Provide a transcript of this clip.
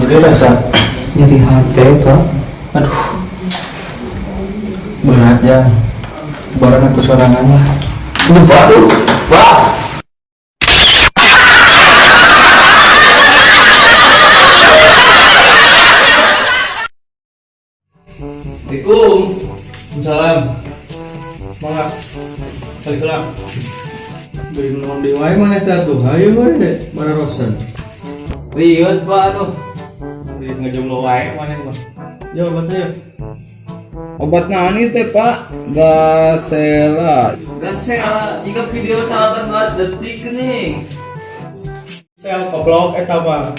Abdi rasa Nyeri hati, Pak. Aduh, berat ya. Barang aku sorangan lah. Ini baru, Pak. Assalamualaikum. Salam. Mangga. Balik lah. Beri naon deui wae maneh teh atuh. Hayu we bararosan. Riut, Pak, aduh. Beri ngajomblo wae maneh mah. Yo obatnya yo. Obat naon ieu teh, Pak? Gasela. Gasela, jika video 18 detik nih. Sel goblok eta mah.